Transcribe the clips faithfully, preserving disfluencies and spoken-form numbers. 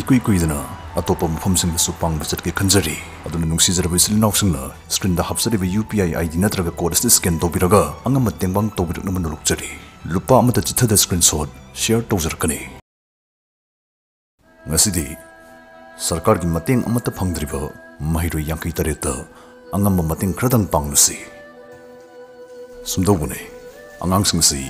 ꯏꯀꯨꯏ ꯀꯨꯏꯗꯅ ꯑꯇꯣꯞꯄ ꯃꯐꯝꯁꯤꯡꯗꯁꯨ ꯄꯥꯡꯕ ꯆꯠꯀꯦ ꯈꯟꯖꯔꯤ꯫ ꯑꯗꯨꯅ ꯅꯨꯡꯁꯤꯖꯔꯕ ꯏꯆꯤꯜ ꯏꯅꯥꯎꯁꯤꯡꯅ screenꯗ ꯍꯥꯞꯆꯔꯤꯕ UPI ID ꯅꯠꯇ꯭ꯔꯒ code ꯑꯁꯤ scan ꯇꯧꯕꯤꯔꯒ ꯑꯉꯝꯕ ꯇꯦꯡꯕꯥꯡ ꯇꯧꯕꯤꯔꯛꯅꯕ ꯅꯣꯂꯨꯛꯆꯔꯤ꯫ ꯂꯨꯄꯥ ꯑꯃꯠꯇ ꯆꯤꯠꯊꯗ screenshot share ꯇꯧꯖꯔꯛꯀꯅꯤ꯫ ꯉꯁꯤꯗꯤ ꯁꯔꯀꯥꯔꯒꯤ ꯃꯇꯦꯡ ꯑꯃꯠꯇ ꯐꯪꯗ꯭ꯔꯤꯕ ꯃꯍꯩꯔꯣꯏ ꯌꯥꯡꯈꯩ ꯇꯔꯦꯠꯇ ꯑꯉꯝꯕ ꯃꯇꯦꯡ ꯈꯔꯗꯪ ꯄꯥꯡꯂꯨꯁꯤ꯫ ꯁꯨꯝꯗꯧꯕꯅꯤ, ꯑꯉꯥꯡꯁꯤꯡ ꯑꯁꯤ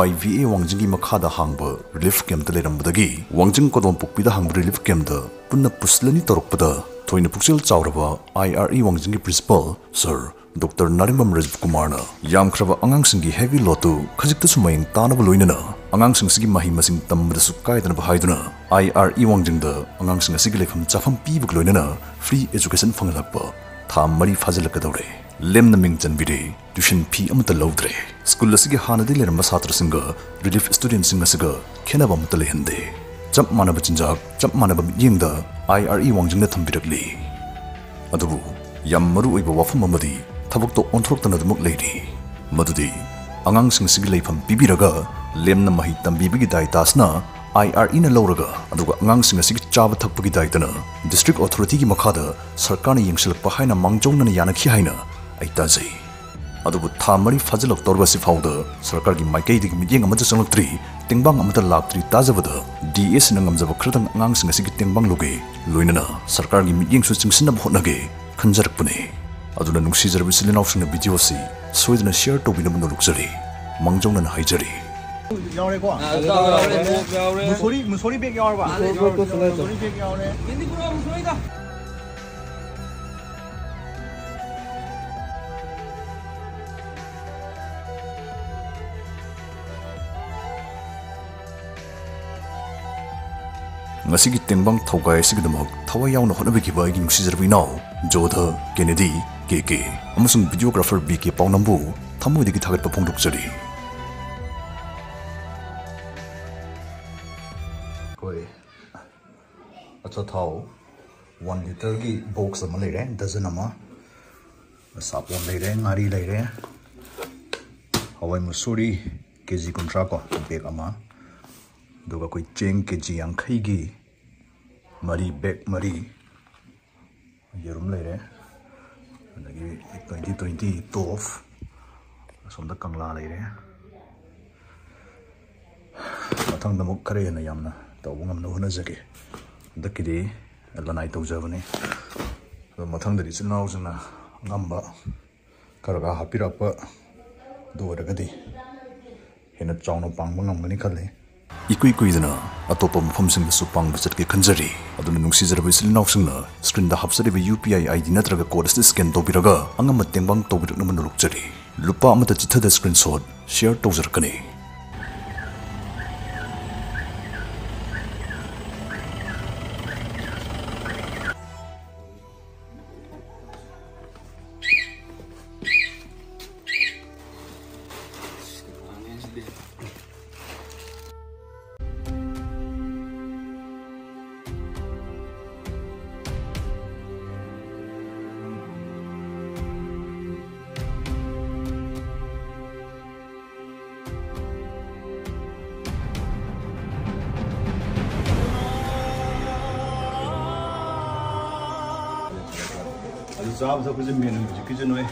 YVA ꯋꯥꯡꯖꯤꯡꯒꯤ ꯃꯈꯥꯗ ꯍꯥꯡꯕ relief campꯇ ꯂꯩꯔꯝꯕꯗꯒꯤ ꯋꯥꯡꯖꯤꯡ ꯀꯣꯗꯣꯝꯄꯣꯛꯄꯤꯗ ꯍꯥꯡꯕ relief campꯇ ꯄꯨꯟꯅ ꯄꯨꯁꯤꯜꯂꯅꯤ ꯇꯧꯔꯛꯄꯗ, ꯊꯣꯏꯅ ꯄꯨꯛꯆꯦꯜ ꯆꯥꯎꯔꯕ IRE ꯋꯥꯡꯖꯤꯡꯒꯤ principal Sir Doctor ꯅꯥꯔꯤꯡꯕꯝ Rajiv ꯀꯨꯃꯥꯔꯅ ꯌꯥꯝꯈ꯭ꯔꯕ ꯑꯉꯥꯡꯁꯤꯡꯒꯤ heavy loadꯇꯨ ꯈꯖꯤꯛꯇꯁꯨ ꯃꯌꯦꯡ ꯇꯥꯅꯕ ꯂꯣꯏꯅꯅ ꯑꯉꯥꯡꯁꯤꯡ ꯑꯁꯤꯒꯤ ꯃꯍꯩ ꯃꯁꯤꯡ ꯇꯝꯕꯗꯁꯨ ꯀꯥꯏꯗꯅꯕ ꯍꯥꯏꯗꯨꯅ IRE ꯋꯥꯡꯖꯤꯡꯗ ꯑꯉꯥꯡꯁꯤꯡ ꯑꯁꯤꯒꯤ ꯂꯩꯐꯝ ꯆꯥꯐꯝ ꯄꯤꯕꯒ ꯂꯣꯏꯅꯅ free education ꯐꯪꯍꯜꯂꯛꯄ ꯊꯥ ꯃꯔꯤ ꯐꯥꯖꯤꯜꯂꯛꯀꯗꯧꯔꯦ꯫ ꯂꯦꯝꯅ ꯃꯤꯡ ꯆꯟꯕꯤꯔꯦ꯫ Tuition fee ꯑꯃꯠꯇ ꯂꯧꯗ꯭ꯔꯦ꯫ School ꯑꯁꯤꯒꯤ ꯍꯥꯟꯅꯗꯤ ꯂꯩꯔꯝꯕ ꯁꯥꯇ꯭ꯔꯁꯤꯡꯒ relief studentꯁꯤꯡ ꯑꯁꯤꯒ ꯈꯦꯠꯅꯕ ꯑꯃꯠꯇ ꯂꯩꯍꯟꯗꯦ꯫ ꯆꯞ ꯃꯥꯟꯅꯕ ꯆꯤꯟꯖꯥꯛ, ꯆꯞ ꯃꯥꯟꯅꯕ ꯃꯤꯠꯌꯦꯡꯗ IRE ꯋꯥꯡꯖꯤꯡꯅ ꯊꯝꯕꯤꯔꯛꯂꯤ꯫ ꯑꯗꯨꯕꯨ ꯌꯥꯝ ꯃꯔꯨ ꯑꯣꯏꯕ ꯋꯥꯐꯝ ꯑꯃꯗꯤ ꯊꯕꯛꯇ ꯑꯣꯟꯊꯣꯔꯛꯇꯅ ꯑꯗꯨꯃꯛ ꯂꯩꯔꯤ꯫ ꯃꯗꯨꯗꯤ ꯑꯉꯥꯡꯁꯤꯡ ꯑꯁꯤꯒꯤ ꯂꯩꯐꯝ ꯄꯤꯕꯤꯔꯒ ꯂꯦꯝꯅ ꯃꯍꯩ ꯇꯝꯕꯤꯕꯒꯤ ꯗꯥꯏꯇꯥꯁꯤꯅ IREꯅ ꯂꯧꯔꯒ, ꯑꯗꯨꯒ ꯑꯉꯥꯡꯁꯤꯡ ꯑꯁꯤꯒꯤ ꯆꯥꯕ ꯊꯛꯄꯒꯤ ꯗꯥꯏꯇꯅ district authorityꯒꯤ ꯃꯈꯥꯗ ꯁꯔꯀꯥꯔꯅ ꯌꯦꯡꯁꯤꯜꯂꯛꯄ ꯍꯥꯏꯅ ꯃꯥꯡꯖꯧꯅꯅ ꯌꯥꯅꯈꯤ ꯍꯥꯏꯅ ꯑꯩ ꯇꯥꯖꯩ꯫ ꯑꯗꯨꯕꯨ ꯊꯥ ꯃꯔꯤ ꯐꯥꯖꯤꯜꯂꯛꯇꯧꯔꯕ ꯑꯁꯤ ꯐꯥꯎꯗ ꯁꯔꯀꯥꯔꯒꯤ ꯃꯥꯏꯀꯩꯗꯒꯤ ꯃꯤꯠꯌꯦꯡ ꯑꯃꯠꯇ ꯆꯪꯂꯛꯇ꯭ꯔꯤ, ꯇꯦꯡꯕꯥꯡ ꯑꯃꯠꯇ ꯂꯥꯛꯇ꯭ꯔꯤ꯫ ꯇꯥꯖꯕꯗ DAꯁꯤꯡꯅ ꯉꯝꯖꯕ ꯈꯔꯗꯪ ꯑꯉꯥꯡꯁꯤꯡ ꯑꯁꯤꯒꯤ ꯇꯦꯡꯕꯥꯡ ꯂꯧꯒꯦ, ꯂꯣꯏꯅꯅ ꯁꯔꯀꯥꯔꯒꯤ ꯃꯤꯠꯌꯦꯡꯁꯨ ꯆꯤꯡꯁꯤꯟꯅꯕ ꯍꯣꯠꯅꯒꯦ ꯈꯟꯖꯔꯛꯄꯅꯤ꯫ ꯑꯗꯨꯅ ꯅꯨꯡꯁꯤꯖꯔꯕ ꯏꯆꯤꯜ ꯏꯅꯥꯎꯁꯤꯡꯅ video ꯑꯁꯤ ꯁꯣꯏꯗꯅ share ꯇꯧꯕꯤꯅꯕ ꯅꯣꯂꯨꯛꯆꯔꯤ, ꯃꯥꯡꯖꯧꯅꯅ ꯍꯥꯏꯖꯔꯤ꯫ ꯌꯥꯎꯔꯦꯀꯣ? ꯌꯥꯎꯔꯦ, ꯌꯥꯎꯔꯦ꯫ ꯃꯨꯁꯣꯔꯤ, ꯃꯨꯁꯣꯔꯤ bag ꯌꯥꯎꯔꯕ? ꯃꯨꯁꯣꯔꯤ bag ꯌꯥꯎꯔꯦ꯫ ꯃꯤꯟꯗꯤ ꯄꯨꯔꯛꯑꯣ, ꯃꯨꯁꯣꯔꯤꯗ꯫ ꯉꯁꯤꯒꯤ ꯇꯦꯡꯕꯥꯡ ꯊꯧꯒꯥꯏ ꯑꯁꯤꯒꯤꯗꯃꯛ ꯊꯋꯥꯏ ꯌꯥꯎꯅ ꯍꯣꯠꯅꯕꯤꯈꯤꯕ ꯑꯩꯒꯤ ꯅꯨꯡꯁꯤꯖꯔꯕ ꯏꯅꯥꯎ ꯖꯣꯙ, ꯀꯦꯅꯦꯗꯤ, KK ꯑꯃꯁꯨꯡ videographer BK ꯄꯥꯎꯅꯝꯕꯨ ꯊꯃꯣꯏꯗꯒꯤ ꯊꯥꯒꯠꯄ ꯐꯣꯡꯗꯣꯛꯆꯔꯤ꯫ ꯑꯩꯈꯣꯏ ꯑꯆꯥꯊꯥꯎ one litreꯒꯤ box ꯑꯃ ꯂꯩꯔꯦ, dozen ꯑꯃ, ꯁꯥꯄꯣꯟ ꯂꯩꯔꯦ, ꯉꯥꯔꯤ ꯂꯩꯔꯦ, ꯍꯋꯥꯏ ꯃꯨꯁꯣꯔꯤ KG ꯀꯨꯟꯊ꯭ꯔꯥ ꯀꯣ, bag ꯑꯃ, ꯑꯗꯨꯒ ꯑꯩꯈꯣꯏ ꯆꯦꯡ KG ꯌꯥꯡꯈꯩꯒꯤ ꯃꯔꯤ, ꯕꯦꯛ ꯃꯔꯤ꯫ ꯌꯦꯔꯨꯝ ꯂꯩꯔꯦ꯫ ꯑꯗꯒꯤ ꯇ꯭ꯋꯦꯟꯇꯤ ꯇ꯭ꯋꯦꯟꯇꯤ ꯇꯣꯐ꯫ ꯑꯁꯣꯝꯗ ꯀꯪꯂꯥ ꯂꯩꯔꯦ꯫ ꯃꯊꯪꯗ ꯑꯃꯨꯛ ꯈꯔ ꯍꯦꯟꯅ ꯌꯥꯝꯅ ꯇꯧꯕ ꯉꯝꯅꯕ ꯍꯣꯠꯅꯖꯒꯦ꯫ ꯍꯟꯗꯛꯀꯤꯗꯤ ꯂꯅꯥꯏ ꯇꯧꯖꯕꯅꯤ꯫ ꯑꯗꯣ ꯃꯊꯪꯗꯗꯤ ꯏꯆꯤꯜ ꯏꯅꯥꯎꯁꯤꯡꯅ ꯑꯉꯝꯕ ꯈꯔ ꯈꯔ ꯍꯥꯞꯄꯤꯔꯛꯄ ꯑꯗꯨ ꯑꯣꯏꯔꯒꯗꯤ ꯍꯦꯟꯅ ꯆꯥꯎꯅ ꯄꯥꯡꯕ ꯉꯝꯒꯅꯤ ꯈꯜꯂꯤ꯫ ꯏꯀꯨꯏ ꯀꯨꯏꯗꯅ ꯑꯇꯣꯞꯄ ꯃꯐꯝꯁꯤꯡꯗꯁꯨ ꯄꯥꯡꯕ ꯆꯠꯀꯦ ꯈꯟꯖꯔꯤ꯫ ꯑꯗꯨꯅ ꯅꯨꯡꯁꯤꯖꯔꯕ ꯏꯆꯤꯜ ꯏꯅꯥꯎꯁꯤꯡꯅ screenꯗ ꯍꯥꯞꯆꯔꯤꯕ UPI ID ꯅꯠꯇ꯭ꯔꯒ code ꯑꯁꯤ scan ꯇꯧꯕꯤꯔꯒ ꯑꯉꯝꯕ ꯇꯦꯡꯕꯥꯡ ꯇꯧꯕꯤꯔꯛꯅꯕ ꯅꯣꯜꯂꯨꯛꯆꯔꯤ꯫ ꯂꯨꯄꯥ ꯑꯃꯠꯇ ꯆꯤꯠꯊꯗ screenshot share ꯇꯧꯖꯔꯛꯀꯅꯤ꯫ ꯑꯗꯨ ꯆꯥꯕ ꯊꯛꯄꯁꯦ ꯃꯦꯟ ꯍꯧꯖꯤꯛꯀꯤꯁꯦ ꯅꯣꯏ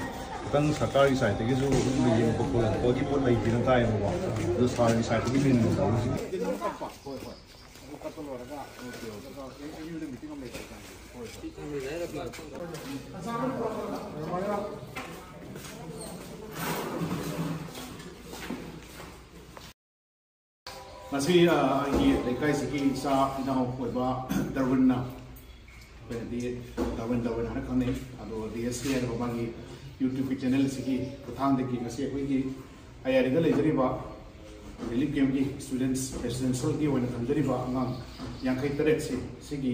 ꯈꯤꯇꯪ ꯁꯔꯀꯥꯔꯒꯤ ꯁꯥꯏꯠꯇꯒꯤꯁꯨ ꯑꯗꯨꯝ ꯌꯦꯡꯕ ꯈꯣꯠꯄꯒꯤ ꯄꯣꯠ ꯂꯩꯇꯦꯅ ꯇꯥꯏꯌꯦꯕꯀꯣ꯫ ꯑꯗꯨ ꯁꯥꯔꯒꯤ ꯁꯥꯏꯠꯇꯒꯤ ꯃꯦꯟ ꯑꯣꯏꯅ ꯇꯧꯔꯤꯁꯤꯅꯦ꯫ ꯉꯁꯤ, ꯑ, ꯑꯩꯒꯤ ꯂꯩꯀꯥꯏꯁꯤꯒꯤ ꯏꯆꯥ ꯏꯅꯥꯎ ꯑꯣꯏꯕ ꯗꯔꯋꯤꯟꯅ, ꯑꯩꯈꯣꯏꯅꯗꯤ ꯗꯔꯋꯤꯟ, ꯗꯔꯋꯤꯟ ꯍꯥꯏꯅ ꯈꯪꯅꯩ꯫ ꯑꯗꯣ DSK ꯍꯥꯏꯔꯤꯕ ꯃꯥꯒꯤ YouTubeꯀꯤ channel ꯑꯁꯤꯒꯤ ꯈꯨꯠꯊꯥꯡꯗꯒꯤ ꯉꯁꯤ ꯑꯩꯈꯣꯏꯒꯤ IRAꯗ ꯂꯩꯖꯔꯤꯕ relief campꯀꯤ students residentialꯒꯤ ꯑꯣꯏꯅ ꯊꯝꯖꯔꯤꯕ ꯑꯉꯥꯡ ꯌꯥꯡꯈꯩ ꯇꯔꯦꯠꯁꯤ, ꯁꯤꯒꯤ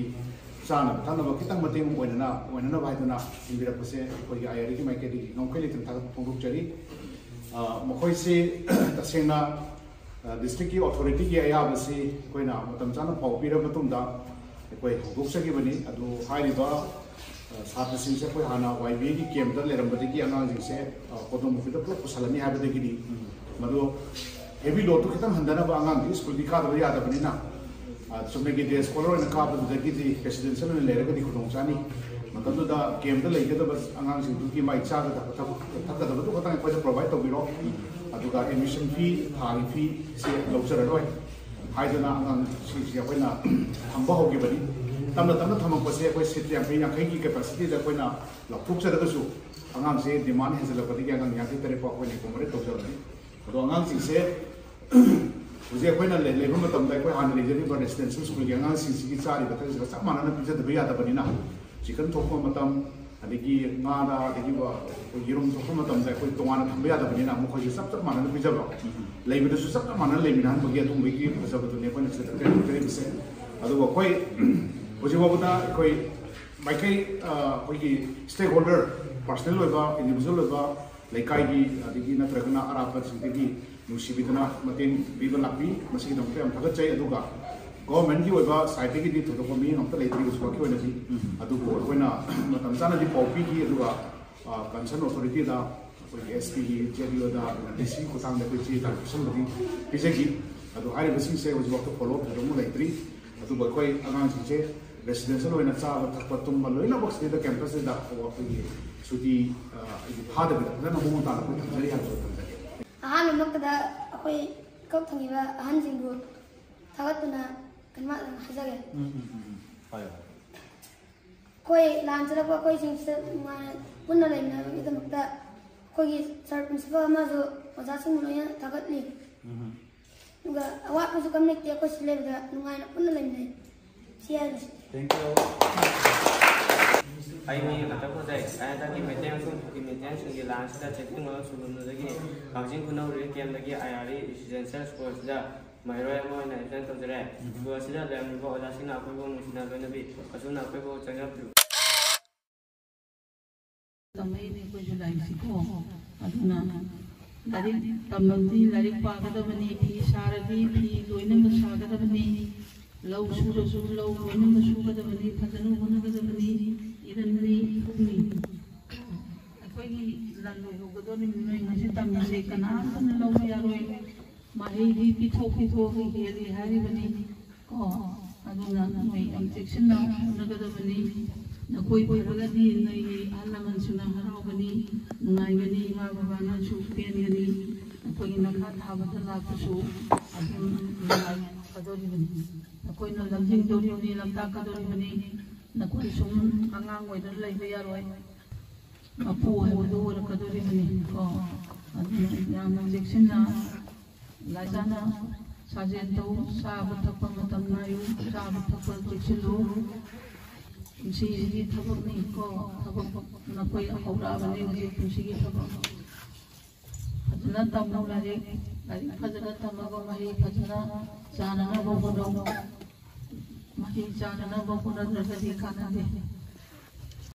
ꯆꯥꯅꯕ ꯊꯛꯅꯕ ꯈꯤꯇꯪ ꯃꯇꯦꯡ ꯑꯣꯏꯅꯅ, ꯑꯣꯏꯅꯅꯕ ꯍꯥꯏꯗꯨꯅ ꯊꯤꯟꯕꯤꯔꯛꯄꯁꯦ ꯑꯩꯈꯣꯏꯒꯤ IRAꯒꯤ ꯃꯥꯏꯀꯩꯗꯒꯤ ꯉꯝꯈꯩ ꯂꯩꯇꯅ ꯊꯥꯒꯠꯄ ꯐꯣꯡꯗꯣꯛꯆꯔꯤ꯫ ꯑ, ꯃꯈꯣꯏꯁꯤ ꯇꯁꯦꯡꯅ, ꯑ, districtꯀꯤ authorityꯒꯤ ꯑꯌꯥꯕꯁꯤ ꯑꯩꯈꯣꯏꯅ ꯃꯇꯝ ꯆꯥꯅ ꯄꯥꯎ ꯄꯤꯔꯕ ꯃꯇꯨꯡꯗ ꯑꯩꯈꯣꯏ ꯍꯧꯗꯣꯛꯆꯈꯤꯕꯅꯤ꯫ ꯑꯗꯨ ꯍꯥꯏꯔꯤꯕ, ꯑ, ꯁꯥꯇ꯭ꯔꯁꯤꯡꯁꯦ ꯑꯩꯈꯣꯏ ꯍꯥꯟꯅ YBAꯒꯤ campꯇ ꯂꯩꯔꯝꯕꯗꯒꯤ ꯑꯉꯥꯡꯁꯤꯡꯁꯦ, ꯑ, ꯀꯣꯗꯣꯃꯨꯈꯤꯗ ꯄꯨꯂꯞ ꯄꯨꯁꯜꯂꯅꯤ ꯍꯥꯏꯕꯗꯒꯤꯗꯤ ꯃꯗꯨ heavy loadꯇꯨ ꯈꯤꯇꯪ ꯍꯟꯊꯅꯕ, ꯑꯉꯥꯡꯗꯤ ꯁ꯭ꯀꯨꯜꯗꯤ ꯀꯥꯗꯕ ꯌꯥꯗꯕꯅꯤꯅ, ꯆꯨꯝꯅꯒꯤ ꯗꯦ ꯁ꯭ꯀꯣꯂꯔ ꯑꯣꯏꯅ ꯀꯥꯕꯗꯨꯗꯒꯤꯗꯤ ꯔꯦꯁꯤꯗꯦꯟꯁꯤꯌꯦꯜ ꯑꯣꯏꯅ ꯂꯩꯔꯒꯗꯤ ꯈꯨꯗꯣꯡ ꯆꯥꯅꯤ꯫ ꯃꯇꯝꯗꯨꯗ ꯀꯦꯝꯞꯇ ꯂꯩꯒꯗꯕ ꯑꯉꯥꯡꯁꯤꯡꯗꯨꯒꯤ ꯃꯥꯏ ꯆꯥꯒꯗꯕ ꯊꯛ- ꯊꯛꯀꯗꯕꯗꯨ ꯈꯛꯇꯪ ꯑꯩꯈꯣꯏꯗ ꯄ꯭ꯔꯣꯚꯥꯏꯠ ꯇꯧꯕꯤꯔꯣ꯫ ꯑꯗꯨꯒ ꯑꯦꯗꯃꯤꯁꯟ ꯐꯤ, ꯊꯥꯒꯤ ꯐꯤ ꯁꯤ ꯂꯧꯖꯔꯔꯣꯏ ꯍꯥꯏꯗꯨꯅ ꯑꯉꯥꯡꯁꯤꯡꯁꯤ ꯑꯩꯈꯣꯏꯅ ꯊꯝꯕ ꯍꯧꯈꯤꯕꯅꯤ꯫ ꯇꯞꯅ ꯇꯞꯅ ꯊꯝꯃꯛꯄꯁꯦ ꯑꯩꯈꯣꯏ ꯁꯤꯠ ꯌꯥꯡꯈꯩ, ꯌꯥꯡꯈꯩꯒꯤ ꯀꯦꯄꯥꯁꯤꯇꯤꯗ ꯑꯩꯈꯣꯏꯅ ꯂꯧꯊꯣꯛꯆꯔꯒꯁꯨ, ꯑꯉꯥꯡꯁꯦ ꯗꯤꯃꯥꯟ ꯍꯦꯟꯖꯜꯂꯛꯄꯗꯒꯤ ꯑꯉꯥꯡ ꯌꯥꯡꯈꯩ ꯇꯔꯦꯠ ꯐꯥꯎ ꯑꯩꯈꯣꯏꯅ ꯑꯦꯀꯣꯃꯣꯗꯦꯠ ꯇꯧꯖꯕꯅꯤ꯫ ꯑꯗꯣ ꯑꯉꯥꯡꯁꯤꯡꯁꯦ ꯍꯧꯖꯤꯛ ꯑꯩꯈꯣꯏꯅ ꯂꯩ- ꯂꯩꯕ ꯃꯇꯝꯗ ꯑꯩꯈꯣꯏ ꯍꯥꯟꯅ ꯂꯩꯖꯔꯤꯕ ꯔꯦꯁꯤꯗꯦꯟꯁꯤꯌꯦꯜ ꯁ꯭ꯀꯨꯜꯒꯤ ꯑꯉꯥꯡꯁꯤꯡꯁꯤꯒꯤ ꯆꯥꯔꯤꯕ ꯊꯛꯁꯤꯒ ꯆꯞ ꯃꯥꯟꯅꯅ ꯄꯤꯖꯗꯕ ꯌꯥꯗꯕꯅꯤꯅ, ꯆꯤꯀꯟ ꯊꯣꯛꯄ ꯃꯇꯝ, ꯑꯗꯒꯤ ꯉꯥꯗ, ꯑꯗꯒꯤ ꯑꯩꯈꯣꯏ ꯌꯦꯔꯨꯝ ꯊꯣꯛꯄ ꯃꯇꯝꯗ ꯑꯩꯈꯣꯏ ꯇꯣꯉꯥꯟꯅ ꯊꯝꯕ ꯌꯥꯗꯕꯅꯤꯅ, ꯃꯈꯣꯏꯁꯦ ꯆꯞ ꯆꯞ ꯃꯥꯟꯅꯅ ꯄꯤꯖꯕ, ꯂꯩꯕꯗꯁꯨ ꯆꯞ ꯆꯞ ꯃꯥꯟꯅꯅ ꯂꯩꯃꯤꯟꯅꯍꯟꯕꯒꯤ ꯑꯗꯨꯒꯨꯝꯕꯒꯤ ꯐꯖꯕꯗꯨꯅꯤ ꯑꯩꯈꯣꯏꯅ ꯁꯤꯗ ꯇꯧꯖꯔꯤꯕꯁꯦ꯫ ꯑꯗꯨꯒ ꯑꯩꯈꯣꯏ ꯍꯧꯖꯤꯛ ꯐꯥꯎꯕꯗ ꯑꯩꯈꯣꯏ ꯃꯥꯏꯀꯩ, ꯑ, ꯑꯩꯈꯣꯏꯒꯤ ꯁ꯭ꯇꯦꯛ ꯍꯣꯜꯗꯔ, ꯄꯥꯔꯁꯅꯦꯜ ꯑꯣꯏꯕ, ꯏꯟꯗꯤꯕꯤꯖꯨꯋꯦꯜ ꯑꯣꯏꯕ, ꯂꯩꯀꯥꯏꯒꯤ ꯑꯗꯒꯤ ꯅꯠꯇ꯭ꯔꯒꯅ ꯑꯔꯥꯞꯄꯁꯤꯡꯗꯒꯤ ꯅꯨꯡꯁꯤꯕꯤꯗꯅ ꯃꯇꯦꯡ ꯄꯤꯕ ꯂꯥꯛꯄꯤ, ꯃꯁꯤꯒꯤꯗꯃꯛꯇ ꯌꯥꯝ ꯊꯥꯒꯠꯆꯩ꯫ ꯑꯗꯨꯒ ꯒꯣꯚꯔꯟꯃꯦꯟꯠꯀꯤ ꯑꯣꯏꯕ ꯁꯥꯏꯠꯇꯒꯤꯗꯤ ꯊꯣꯏꯗꯣꯛꯄ ꯃꯤꯠꯌꯦꯡ ꯑꯝꯇ ꯂꯩꯇ꯭ꯔꯤ ꯍꯧꯖꯤꯛꯐꯥꯎꯒꯤ ꯑꯣꯏꯅꯗꯤ꯫ ꯎꯝ꯫ ꯑꯗꯨꯕꯨ ꯑꯩꯈꯣꯏꯅ ꯃꯇꯝ ꯆꯥꯅꯗꯤ ꯄꯥꯎ ꯄꯤꯈꯤ, ꯑꯗꯨꯒ, ꯑ, ꯀꯟꯁꯔꯟ ꯑꯣꯊꯣꯔꯤꯇꯤꯗ, ꯑꯩꯈꯣꯏꯒꯤ ꯑꯦꯁ ꯄꯤꯒꯤ, ꯖꯦ ꯗꯤ ꯑꯣꯗ, ꯗꯤ ꯁꯤ ꯈꯨꯠꯊꯥꯡꯗ ꯑꯩꯈꯣꯏ ꯆꯦ ꯆꯥꯡ ꯄꯤꯁꯟꯕꯗꯤ ꯄꯤꯖꯈꯤ꯫ ꯑꯗꯨ ꯍꯥꯏꯔꯤꯕꯁꯤꯡꯁꯦ ꯍꯧꯖꯤꯛꯐꯥꯎꯗ ꯐꯣꯂꯣ ꯑꯞ ꯊꯣꯏꯗꯣꯛꯅ ꯂꯩꯇ꯭ꯔꯤ꯫ ꯑꯗꯨꯕꯨ ꯑꯩꯈꯣꯏ ꯑꯉꯥꯡꯁꯤꯡꯁꯦ ꯔꯦꯁꯤꯗꯦꯟꯁꯤꯌꯦꯜ ꯑꯣꯏꯅ ꯆꯥꯕ ꯊꯛꯄ ꯇꯨꯝꯕ ꯂꯣꯏꯅꯃꯛ ꯁꯤꯗ ꯀꯦꯝꯄꯁꯁꯤꯗ ꯑꯩꯈꯣꯏꯒꯤ ꯁꯨꯇꯤ, ꯑ, ꯍꯥꯏꯗꯤ ꯊꯥꯗꯕꯤꯗ ꯐꯖꯅ ꯃꯑꯣꯡ ꯇꯥꯅ ꯑꯩꯈꯣꯏ ꯊꯝꯖꯔꯤ ꯍꯥꯏꯕꯗꯣ ꯊꯝꯖꯒꯦ꯫ ꯑꯍꯥꯟꯕꯃꯛꯇꯗ ꯑꯩꯈꯣꯏ ꯏꯀꯧ ꯊꯣꯡꯉꯤꯕ ꯑꯍꯟꯁꯤꯡꯕꯨ ꯊꯥꯒꯠꯇꯨꯅ ꯀꯩꯅꯣ ꯍꯥꯏꯖꯒꯦ꯫ ꯎꯝ, ꯎꯝ, ꯎꯝ, ꯎꯝ꯫ ꯍꯣꯏ, ꯍꯣꯏ꯫ ꯑꯩꯈꯣꯏ ꯂꯥꯟ ꯆꯠꯂꯛꯄ ꯑꯩꯈꯣꯏꯁꯤꯡꯁꯤꯗ ꯅꯨꯡꯉꯥꯏꯅ ꯄꯨꯟꯅ ꯂꯩꯃꯤꯟꯅꯕꯒꯤꯗꯃꯛꯇ ꯑꯩꯈꯣꯏꯒꯤ ꯁꯥꯔ ꯄ꯭ꯔꯤꯟꯁꯤꯄꯥꯜ ꯑꯃꯁꯨ ꯑꯣꯖꯥꯁꯤꯡꯕꯨ ꯂꯣꯏꯅ ꯊꯥꯒꯠꯂꯤ꯫ ꯎꯝ꯫ ꯑꯗꯨꯒ ꯑꯋꯥꯠꯄꯁꯨ ꯀꯔꯤꯝ ꯂꯩꯇꯦ, ꯑꯩꯈꯣꯏ ꯁꯤ ꯂꯩꯕꯗ ꯅꯨꯡꯉꯥꯏꯅ ꯄꯨꯟꯅ ꯂꯩꯃꯤꯟꯅꯩ꯫ ꯁꯤ ꯍꯥꯏꯔꯤꯁꯦ꯫ Thank you. ꯑꯩ ꯃꯤ ꯈꯛꯇ ꯐꯖꯩ꯫ ꯑꯩ ꯍꯟꯗꯛꯀꯤ ꯃꯩꯇꯩ ꯑꯃꯁꯨꯡ ꯀꯨꯀꯤ ꯃꯩꯇꯩꯁꯤꯡꯒꯤ ꯂꯥꯟꯁꯤꯗ ꯆꯦꯛꯁꯤꯟ ꯈꯣꯡꯂꯣꯡ ꯁꯨꯒꯨꯝꯂꯨꯗꯒꯤ ꯀꯛꯆꯤꯡ ꯈꯨꯅꯧ ꯔꯤꯂꯤꯐ ꯀꯦꯝꯞꯇꯒꯤ ꯑꯥꯏ ꯑꯥꯔ ꯏ ꯔꯦꯁꯤꯗꯦꯟꯁꯤꯌꯦꯜ ꯁ꯭ꯀꯨꯜꯁꯤꯗ ꯃꯍꯩꯔꯣꯏ ꯑꯃ ꯑꯣꯏꯅ ꯑꯦꯗꯃꯤꯁꯟ ꯇꯧꯖꯔꯦ꯫ ꯁ꯭ꯀꯨꯜ ꯑꯁꯤꯗ ꯂꯩꯔꯝꯂꯤꯕ ꯑꯣꯖꯥꯁꯤꯡꯅ ꯑꯩꯈꯣꯏꯕꯨ ꯅꯨꯡꯁꯤꯅ ꯂꯣꯏꯅꯕꯤ꯫ ꯑꯁꯨꯝꯅ ꯑꯩꯈꯣꯏꯕꯨ ꯆꯪꯖꯕꯤꯌꯨ꯫ ꯇꯝꯃꯛꯏꯅꯦ ꯑꯩꯈꯣꯏꯁꯨ ꯂꯥꯏꯔꯤꯛꯁꯤꯀꯣ꯫ ꯑꯗꯨꯅ ꯂꯥꯏꯔꯤꯛ ꯇꯝꯃꯕꯗꯤ ꯂꯥꯏꯔꯤꯛ ꯄꯥꯒꯗꯕꯅꯤ, ꯐꯤ ꯁꯥꯔꯗꯤ ꯐꯤ ꯂꯣꯏꯅꯃꯛ ꯁꯥꯒꯗꯕꯅꯤ, ꯂꯧ ꯁꯨꯔꯁꯨ ꯂꯧ ꯂꯣꯏꯅꯃꯛ ꯁꯨꯒꯗꯕꯅꯤ, ꯐꯖꯅ ꯍꯣꯠꯅꯒꯗꯕꯅꯤ꯫ ꯏꯔꯟꯅꯤ ꯏꯄꯨꯡꯅꯤ꯫ ꯑꯩꯈꯣꯏꯒꯤ ꯂꯟ ꯂꯣꯏꯍꯧꯒꯗꯧꯔꯤꯕꯅꯤ, ꯅꯣꯏ ꯉꯁꯤ ꯇꯝꯃꯤꯁꯦ ꯀꯅꯥꯝꯇꯅ ꯂꯧꯕ ꯌꯥꯔꯣꯏ꯫ ꯃꯍꯩꯗꯤ ꯄꯤꯊꯣꯛ ꯄꯤꯊꯣꯛꯑꯒ ꯍꯦꯜꯂꯤ ꯍꯥꯏꯔꯤꯕꯅꯤ꯫ ꯑꯣ, ꯑꯗꯨꯅ ꯅꯣꯏ ꯌꯥꯝ ꯆꯦꯛꯁꯤꯟꯅ ꯍꯣꯠꯅꯒꯗꯕꯅꯤ꯫ ꯅꯈꯣꯏ ꯐꯔꯒꯗꯤ ꯅꯣꯏꯒꯤ ꯑꯍꯜ ꯂꯃꯟꯁꯤꯡꯅ ꯍꯔꯥꯎꯒꯅꯤ, ꯅꯨꯡꯉꯥꯏꯒꯅꯤ, ꯏꯃꯥ ꯕꯕꯥꯅꯁꯨ ꯄꯦꯟꯒꯅꯤ꯫ ꯅꯈꯣꯏꯒꯤ ꯅꯈꯥ ꯊꯥꯕꯗ ꯂꯥꯛꯄꯁꯨ ꯑꯗꯨꯝ ꯅꯨꯡꯉꯥꯏꯒꯗꯧꯔꯤꯕꯅꯤ꯫ ꯅꯈꯣꯏꯅ ꯂꯝꯖꯤꯡꯗꯧꯔꯤꯕꯅꯤ, ꯂꯝꯇꯥꯛꯀꯗꯧꯔꯤꯕꯅꯤ꯫ ꯅꯈꯣꯏ ꯁꯨꯝ ꯑꯉꯥꯡ ꯑꯣꯏꯗꯅ ꯂꯩꯕ ꯌꯥꯔꯣꯏ꯫ ꯃꯄꯨ ꯍꯥꯏꯕꯗꯨ ꯑꯣꯏꯔꯛꯀꯗꯧꯔꯤꯕꯅꯤ ꯀꯣ꯫ ꯑꯗꯨꯅ ꯌꯥꯝꯅ ꯆꯦꯛꯁꯤꯟꯅ ꯂꯥꯏꯖꯥꯅ ꯁꯥꯖꯦꯜ ꯇꯧ꯫ ꯆꯥꯕ ꯊꯛꯄ ꯃꯇꯝ ꯅꯥꯏꯌꯨ, ꯆꯥꯕ ꯊꯛꯄ ꯆꯦꯛꯁꯤꯜꯂꯨ꯫ ꯄꯨꯟꯁꯤꯁꯤꯒꯤ ꯊꯕꯛꯅꯤ ꯀꯣ꯫ ꯊꯕꯛ ꯅꯈꯣꯏ ꯍꯧꯔꯛꯑꯕꯅꯤ ꯍꯧꯖꯤꯛ ꯄꯨꯟꯁꯤꯒꯤ ꯊꯕꯛ꯫ ꯐꯖꯅ ꯇꯝꯃꯨ ꯂꯥꯏꯔꯤꯛ꯫ ꯂꯥꯏꯔꯤꯛ ꯐꯖꯅ ꯇꯝꯃꯒ ꯃꯍꯩ ꯐꯖꯅ ꯆꯥꯅꯅꯕ ꯍꯣꯠꯅꯧ꯫ ꯃꯍꯩ ꯆꯥꯅꯅꯕ ꯍꯣꯠꯅꯗ꯭ꯔꯒꯗꯤ ꯀꯥꯟꯅꯗꯦ꯫